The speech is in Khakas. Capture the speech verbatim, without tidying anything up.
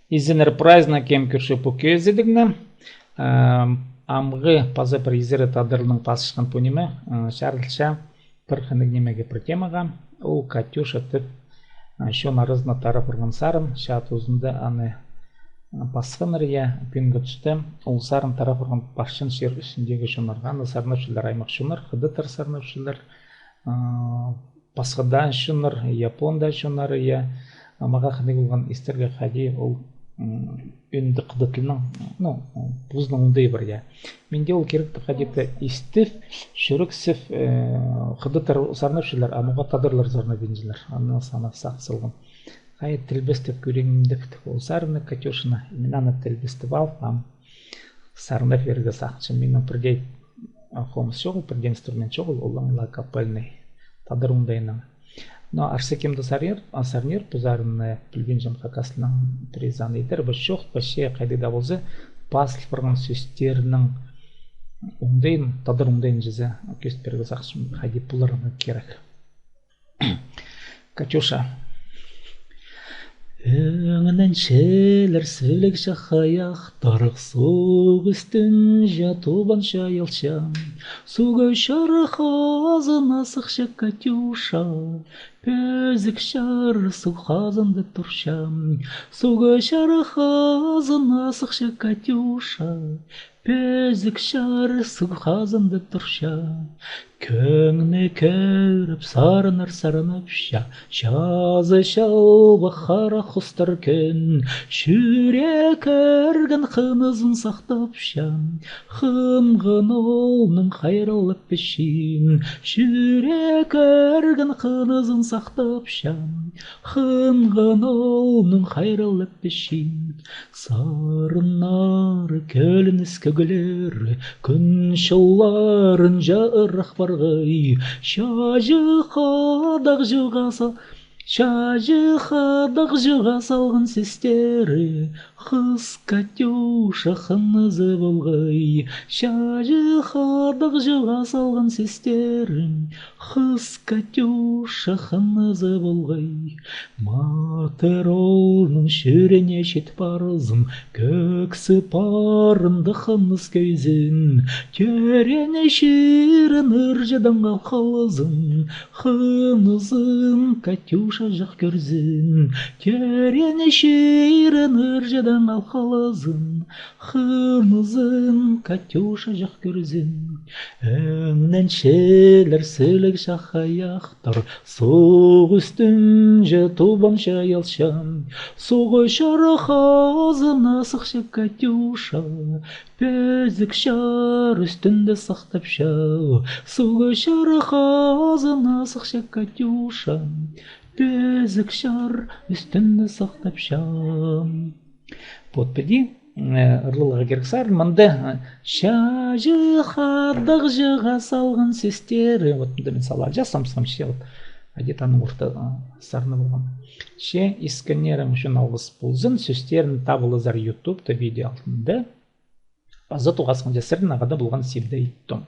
Изеннер прайзына, кем кӧрче пу кӧзідігні. Ам, амғы паза пір изері тадарларның пасчатхан пу ниме, а, чарылча пір хынығ нимеге, пір темаға. Ол Катюша тіп, а, чон аразына тарап парған сарын, чаа тузында аны, а, пасханнар, я, пӱӱнгі туста ол сарын тарап парған парчан чир ӱстӱндегі чоннарға, аны сарнапчалар аймах чоннар, хыдаттар сарнапчалар, а, пасха даа чоннар, Япон даа чоннары, я. А, мағаа хынығ полған истерге, хайди ол, м, ӱнді хыдат тілнің, ну, позының оңдайы пар, я. Минде ол киректі хайди-да истіп, чӱрексіп, э, хыдаттар сарнапчалар, а мағаа тадарлар сарнабинчалар. Аны сағынып сағын салғам. Хайди тілбестеп кӧрим тіп ол сарынны, Катюшаны, мин аны тілбестеп алып, ам сарнап пирерге сағынчам. Минің пірдее, а, хомыс чоғыл, пірдее инструмент чоғыл, ол ла акапельный, тадар оңдайынаң. Но арса кем дее сарнир, а, сарнир пу сарынны, пілбинчем, хакас тілінең пірее аны идер бе, чох па, че хайди даа полза, пазыл парған сӧстернің оңдайын, тадар оңдайын чізе кӧзіт пирерге сағынчам, хайди поларға кирек. Катюша. Ӧңненчелер сіліг чахайахтар, суғ ӱстӱнҷе тубан чайылча. Суғ чар хазына сыхча Катюша, пӧзік чар суғ хазында турча. Суғ чар хазына сыхча Катюша, пӧзік чар суғ хазында турча. Кӧңні кӧріп, сарыннар сарнапча, чазы чалбах хара хустар кӧн, чӱрек ӧрген хынызын сахтапча. Хынған оолның хайраллап пічиин, чӱрек ӧрген хынызын сахтапча. Хынған оолның хайраллап пічиин. Сарыннары, кӧлініс кӧглері, кӱн чолларынҷа ырах парғай. Чаҷы хадағҷыға са-, чаҷы хадағҷыға салған сӧстері, хыс Катюша хынызы полғай. Чаҷы хадағҷыға салған сӧстері, хыс Катюша хынызы полғай. Матыр оолның чӱреене чит парзын, кӧксі парында хыныс кӧйзін, тӧреене чирін ырҷыдаң алхалазын, хынызын Катюша чох кӧрзін, тӧреене чирін ырҷыдаң алхалазын, хынызын Катюша чох кӧрзін. Ӧңненчелер сіліг чахайахтар, суғ ӱстӱнҷе тубан чайылча. Суғ чар хазына сыхча Катюша, пӧзік чар ӱстӱнде сахтапча. Суғ чар хазына сыхча Катюша, пӧзік чар ӱстӱнде сахтапча. Вот піди, э, ырлаларға кирек сарын. Мында, э, чаҷы хадағҷыға салған сӧстері. Вот мында мин саларҷа самсамча, вот. Где-то аның орта, э, сарыны полған. Че искеннерің ӱчӱн алғыс ползын, сӧстерін табылазар ютубта, видео алтында. Паза тоғасханҷа сірернең хада полған Сибдей Том.